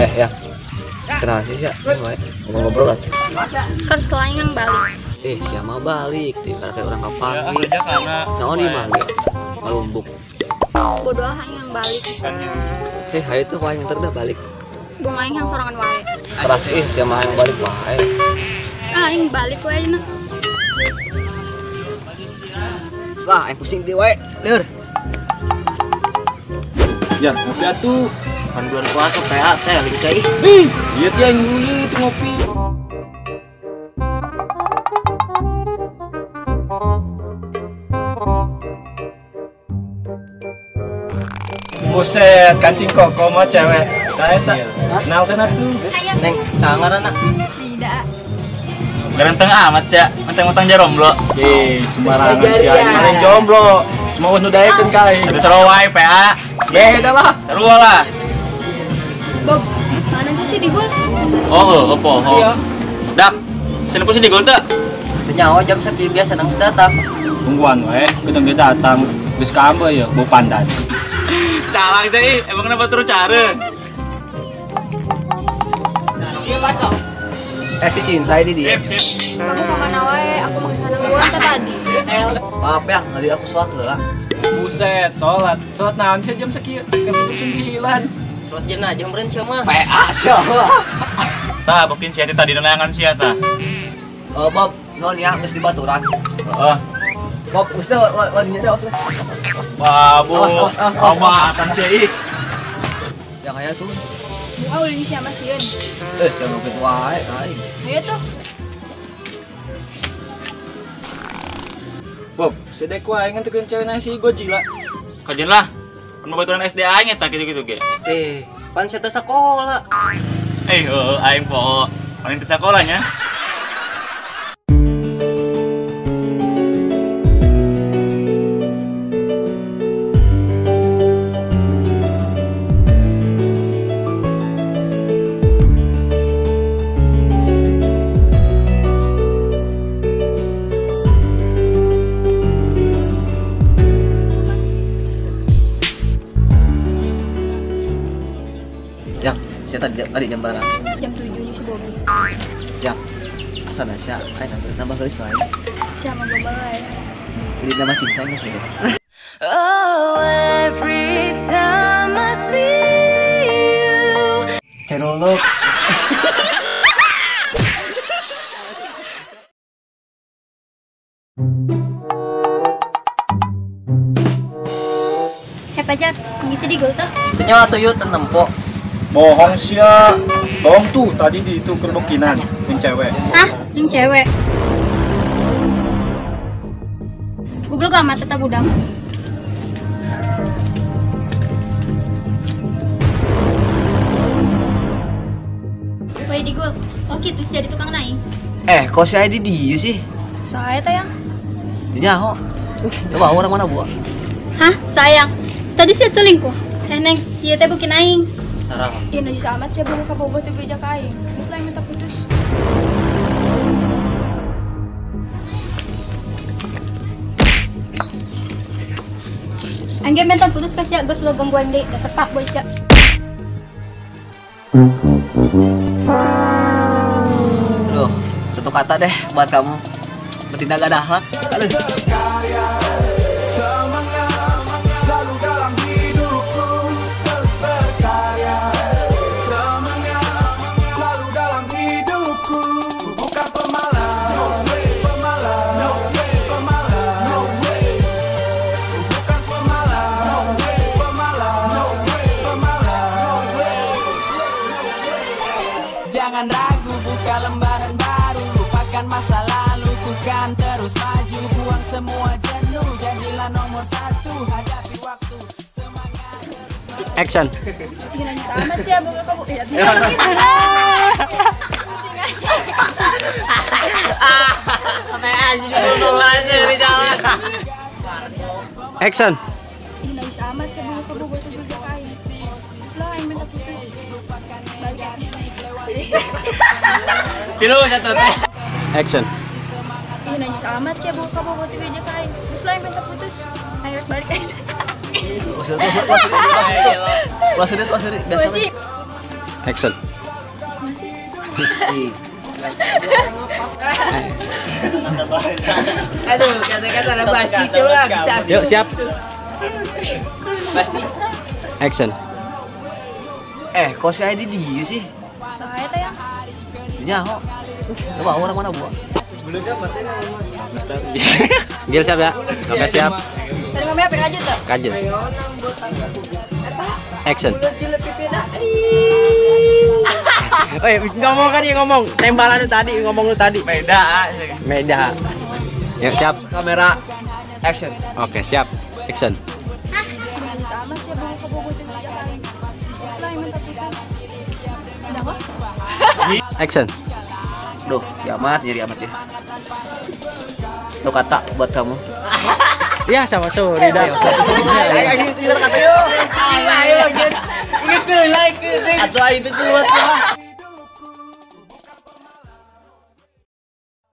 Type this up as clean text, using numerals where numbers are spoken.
Ya, kenal sih ya, ngobrol-ngobrol lah. Kan selain yang balik. Siapa balik? Di kayak orang kapan? Nah, di mana? Malumbuk. Bodoh aing yang balik. Hayu tuh paling ntar dah balik. Bung aing yang sorangan wae. Keras siapa yang balik wae. Aing balik wae na. Lah, aing pusing di wae, leur. Ya, ngopi atuh. Kan bulan puasa PA teh lagi saya. Ih, iya teh aing dulu itu ngopi. Buset, kancing koko mah cewek. Saya tak kenal kan atuh. Neng, sangar anak. Tidak. Garanteng amat sih, mentang-mentang jomblo. Ih, sembarangan sih aing mah jomblo. Cuma nu daekeun ka aing. Ada seru wae PA. Beda lah. Seru lah. Bob, mana sih di gol? Oh, opo. Iya. Dak, sini pusing di gol teu? Teu nyaho jam sakieu biasa nang datang. Tungguan wae, keteng ge datang. Geus kambe ya, bau pandan. Calang teh, emang kenapa terus cara? Si cinta ini dia. Sip, sip. Kamu kemana wae? Aku mau kesana gua tadi. Maaf ya, tadi aku sholat lah. Buset, sholat. Sholat naon sih jam sekieu? Kan pukul 9. Sholat jenazah meureun sia mah. PA sia mah. Tah, bokin sia tadi neangan sia tah. Oh, Bob, non ya geus dibaturan. Heeh. Bob, geus dah wadinya dah. Wah, Bu. Amatan sia ih. Yang aya tuh. Buka ulin sia mah sieun. Sia nu kitu wae aing. Ayo tuh. Bob, sedek wae ngantekeun cewek nasi Godzilla. Kajeun lah. Pan babaturan SD aing eta kitu-kitu ge. Pan saya teh sakola. Heuh, aing poho. Paling teu sakola nya. Ya, saya tadi jam berapa? Jam 7 nih si Bobby. Ya, asal sia, aing nanti tambah gelis wae. Siapa gombal wae. Jadi nama cintanya sih. Oh, every time I see you. Cerolok. Hei pacar, ngisi di gol tuh. Nyawa tuh yuk tenempo. Bohong sia. Bohong tuh tadi di itu kerbokinan yang cewek. Hah? Yang cewek? Goblok amat tetap budak. Woi di gol. Oke, terus jadi tukang naik. Kok si ID dia sih? Saya tayang. Nyaho. Coba orang mana buah? Hah? Sayang. Tadi saya selingkuh. Neng, si teh bukin aing. Tarang. Iya, najis amat sih buka kabogoh teh beja ka aing. Geus lah minta putus. Aing ge minta putus ka sia geus lo gangguan deui, dasar pak boy sia. Aduh, satu kata deh buat kamu. Bertindak gak ada akhlak. Aduh. Jangan ragu, buka lembaran baru, lupakan masa lalu. Lakukan terus maju, buang semua jenuh, jadilah nomor satu, hadapi waktu, semangat terus maju. Action. Amat sih boga kamu. Action. Amat sih boga kamu buat juga kain. Lah aing minta putus. Tilu satu teh. Action. Ih najis amat sih boga kamu buat juga kain. Terus lah aing minta putus. Aing rek balik aing. Biasa. Action. Aduh, kata-kata ada basi coba bisa. Yuk, siap. Basi. Action. Kok si ID di sih? Saya teh ya. Nyaho. Coba orang mana buat? Gil siap ya? Oke, siap. Tadi ngomongnya apa aja tuh? Kajen. Action. Oi, ngomong kan ya ngomong. Tembalan lu tadi, ngomong lu tadi. Beda. Beda. Ya, siap. Kamera action. Oke, siap. Action. Action. Duh, kiamat jadi amat ya. Satu kata buat kamu. Ya sama sorry dah. Ayo, kata yuk. Ayo, gitu like, atau itu buat kamu.